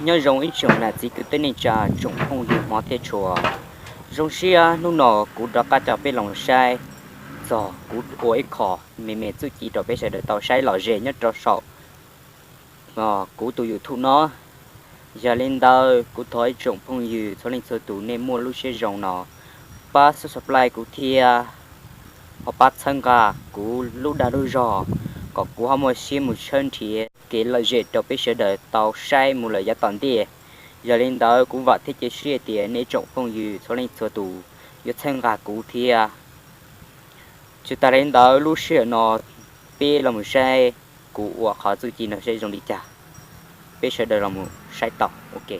Nyob zoo ib tsoom nam txiv kwv tij neej tsa, tsoom phooj ywg hmov thiab tshua. Zoo siab hnub no kuv rov qab coj peb los saib txog kuv ua ib qho me me txuj ci rau peb sawv daws tau saib lom zem nyob rau saum kuv tus YouTube no. Yog li ntawd kuv thov ib tsoom phooj ywg txhua leej txhua tus nej muaj lub siab zoo no pab subscribe kuv thiab ho pab txhawb nqa kuv lub dag lub zog kom kuv ho muaj siab mus tshawb nrhiav kev lom zem rau peb sawv daws tau saib mus lawm yav tom ntej. Yog li ntawd kuv vam thiab cia siab tias nej tsoom phooj ywg txhua leej txhua tus yuav txhawb nqa kuv thiab. Tsis tas li ntawd lub sij hawm no peb los mus saib kuv ua qhov txuj ci no saib zoo li cas. Peb sawv daws los mus saib tau ua ke.